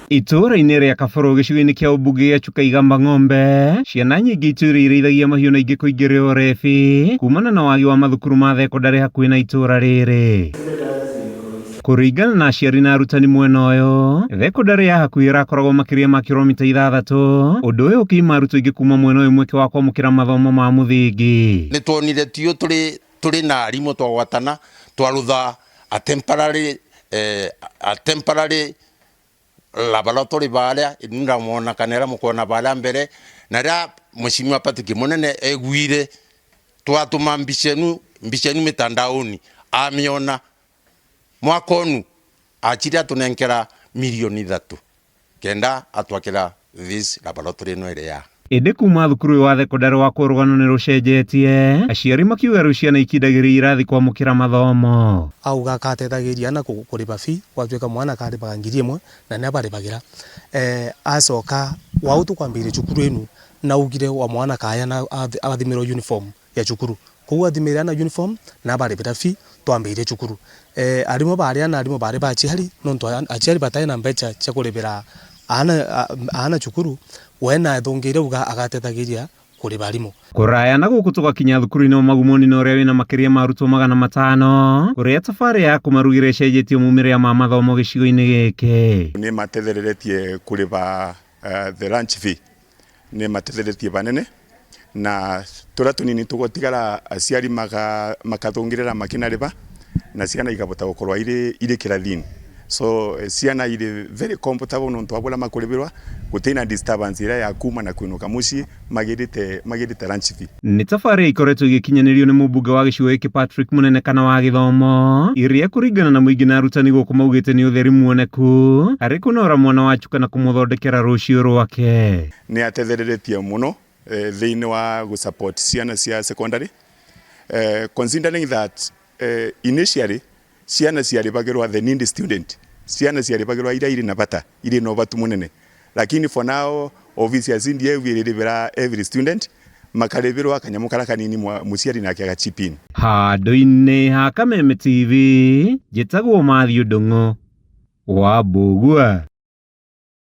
Itũũra-inĩ rĩa Kabũrũ gĩcigo-inĩ kĩa ũmbunge gĩa Chuka Igamba Ng'ombe, ciana nyingĩ itũũra irĩithagia mahiũ na ingĩ kũingĩrĩra ũrebi kumana na wagi wa mathukuru ma thekondarĩ hakuhĩ na itũũra rĩrĩ. Kũringana na aciari na arutani mwena ũyũ, thekondarĩ ya hakuhĩ ĩrakoragwo makĩria ma kiromita 6, ũndũ ũyũ ũkĩima arutwo aingĩ kuma mwena ũyũ mweke wa kwamũkĩra mathomo ma mũthingi. Nĩ tuonire tio tũrĩ tũrĩ na arimũ twagwatana twarutha a temporary a temporary laboratory baria ndamwona kana ĩrĩa mũkuona baria mbere na rĩrĩa mheshimiwa Patrick Munene eguire twatũma mbica ĩnu mbica ĩnu mitandaoni amiona mwaka ũnu achire atũnenkera mirioni 3 kenda atwakĩra this laboratory ĩno ĩrĩ ya. Ĩndĩ kuma thukuru ũyũ wa thekondarĩ wakwo rũgano nĩ rũcenjetie, aciari makiuga rĩu ciana ikindagĩria irathi kwamũkĩra mathomo. Auga akateithagĩria na kũrĩba fee gwatuĩka mwana akarĩbaga 1000 na nĩ abarĩbagĩra acoka wau tũkwambĩire cukuru ĩnu na augire wa mwana kaya na athimĩrwo uniform ya cukuru koguo athimĩire ana uniform na abarĩbĩra fee twambĩire cukuru arimũ baria na arimũ baria ba aciari nontu aciari batarĩ na mbeca cia kũrĩbĩra ana cukuru we nathũngĩire auga agateithagĩria kũrĩba arimũ. Kũraya na gũkũ tũgakinya thukuru-inĩ wa Magumoni na ũrĩa wĩna makĩria ma arutwo 500 kũrĩa tabarĩra ya kũmarugĩra ĩcenjetie maumĩrĩra ma mathomo gĩcigo-inĩ gĩkĩ. Nĩ matethereretie kũrĩba the lunch fee nĩ matetheretie banene na tũrĩa tũnini tũgũtigara aciari makathũngĩrĩra makinarĩba na ciana ikabota gũkorwo irĩ kĩrathi-inĩ. So ciana irĩ very comfortable nontu abũrĩa makũrĩbĩrwa gũtirĩ na disturbance ĩrĩa ya kuma na kwĩnũka mũciĩ magĩrĩte lunch fee. Nĩ tabarĩra ikoretwo igĩkinyanĩrio nĩ mũmbunge wa gĩcigo gĩkĩ Patrick Munene kana wa gĩthomo iria kũringana na mũingĩ na arutani gũkũ maugĩte nĩ ũtheri muoneku harĩ kũnora mwana wa Chuka na kũmũthondekera rũciũ rwake. Nĩ atethereretie mũno thĩinĩ wa gũ support ciana cia secondary considering that initially ciana ciarĩbagĩrwa the needy student, ciana ciarĩbagĩrwa iria irĩ na bata irĩ na ũbatu mũnene, lakini for now office ya CDF ĩrĩrĩbĩra every student makarĩbĩrwa kanyamũ karĩa kanini mũciari nake aga chip in. Handũ-inĩ ha Kameme TV, njĩtagwo Matthew Ndung'u wa Mbũgua.